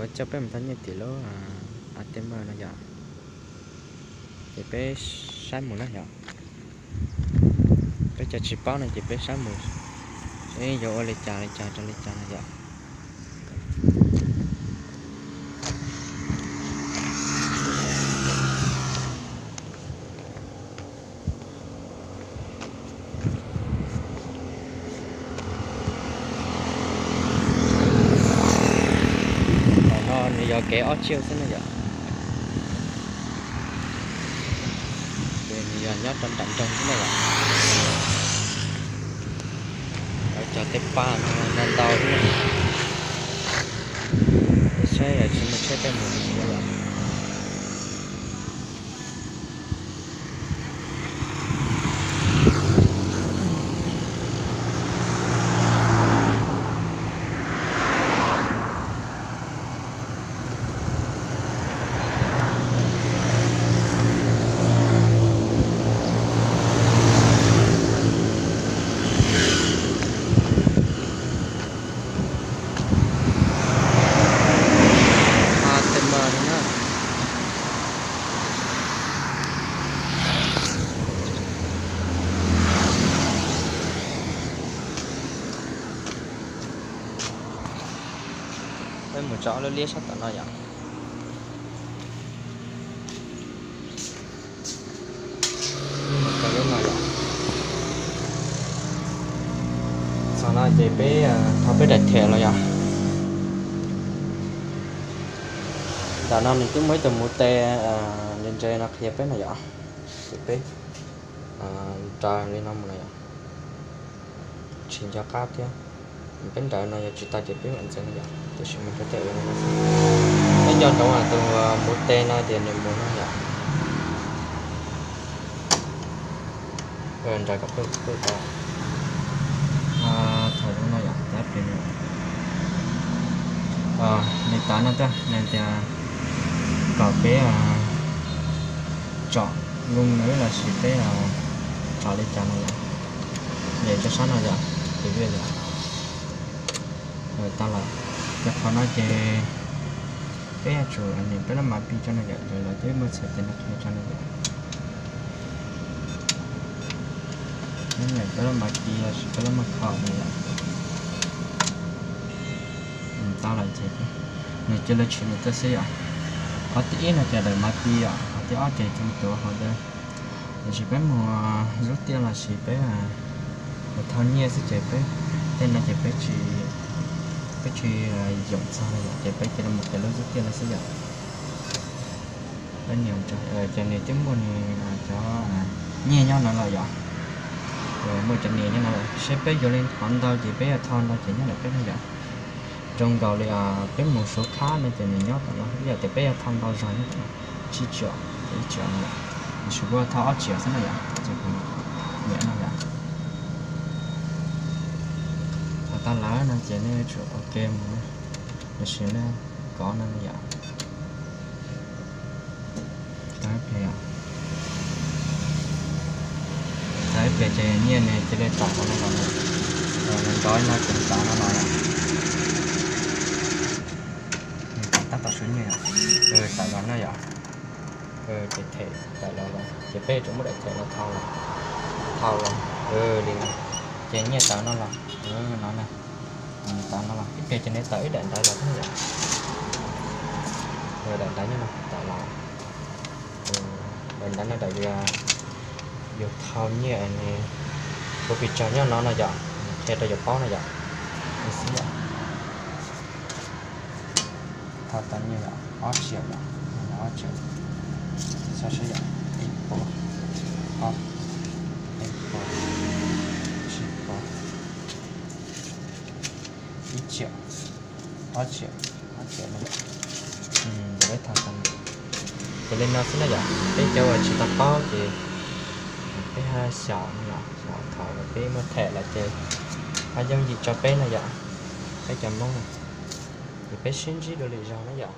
Kuv coj peb mus thauj nyiaj tim lub A T M no yom. Ces peb saib mus na yom. Peb cov tsis paub no ces peb saib mus, seb yuav ua li cas li cas rau li cas no yom. Ntawm no nws yog kev ob tsiaj xwb na yom. Ces nws yog nyob rau nram nroog xwb na yom. Lawv cog tej paj no ntau ntau xwb na. Peb saib tsis muaj tsheb tej mus li thiab lawm. A T M no na. Peb mus tso ob lub liab sab tom no yom. Mus tso lub no yom. Txog no ces peb thauj peb daim them los yom. Ntawm no nws twb muaj ib tug muv tes ntse ntse no qhia peb no yom. Ces peb raws li no mus no yom. Tsis nco qab thiab. Peb nrawm no yog tsis tau ces peb mam ntxiv no yom, tiam sis mus rau tej uas li no xwb. Peb nco ntsoov tus muv tes no ces nws mus no yom. Nrawm kom peb pw tau. Thaum zoo no yom, tab sis li tas no tiag, nws tias kom peb tsom loo nws los sis peb tsom li cas no yom. Nyem rau sab no yom, tus vij yom. Tau lawm, ces qhov no ces peb yuav tsum nyem peb lub mav pi tso no yom, lawv twb muaj txhais tes no qhia tso no yom. Peb nyem peb lub mav pi los sis peb lub mav kho no yom. Tau lawm ces nws cia li tshwm mus tuaj xwb yom. Qhov thib ib no ces daim mav pi yom, qhov thib ob ces cov tuav hauv dawb. Tiam sis peb mus zub tiaj los sis peb mus thauj nyiaj xwb ces peb tej no ces peb tsis, peb tsis yoom txog yom, ces peb cia li mus kiag lub zub tiaj no xwb yom. Peb nias, ces nws twb muaj nws cov nyiaj nyob no lawm yom. Muaj cov nias nyob no lawm, seb peb yuav li qhov ntau ces peb yuav thauj ntau ces nyob ntawm peb no yom. Zoo nkaus li peb mus Suav khab no ces nws nyob tom no, yog tias peb yuav thauj ntau zog nyob tom no, tsib triệu, ib triệu no yom. Tiam sis kuv thauj ob triệu xwb na yom, ces kuv nias no yom. Thauj tau lawm no ces nej yuav tsum ua ke mus na, tiam sis nej kov no na yom. Tau ib pliag, tau ib pliag ces nyiaj nws cia li tawm los no los, nws nrov no ces tawm no los. Nws tawm tab tom suav nyiaj, tawm los no yom. Ces them tawm los lawm ces peb yuav tsum muab daim them los thau los, thau los li no, ces nyiaj tawm no los, no na. Tawm no los ib pliag ces nws tawm ib daim ntawv los thiab yom. Daim ntawv nyob no tawm los, daim ntawv no daim yog yus thau nyiaj, kuv pes tsawg nyob no no yom, qhia rau yus paub no yom. Xwb yom. Thau tau nyiaj yom, ob triệu yom, ob triệu. Xav saib yom, ib puas, ob, ib puas, tsib puas, ib triệu, ob triệu, ob triệu no yom. Ces peb thau tau, ces li no xwb na yom. Peb cov uas tsis tau paub ces peb xyaum no yom, xyaum thaum peb muaj them lawm ces ho yooj yim tso peb no yom, peb cov Hmoob na. Ces peb sib ntsib dua lwm zaug na yom.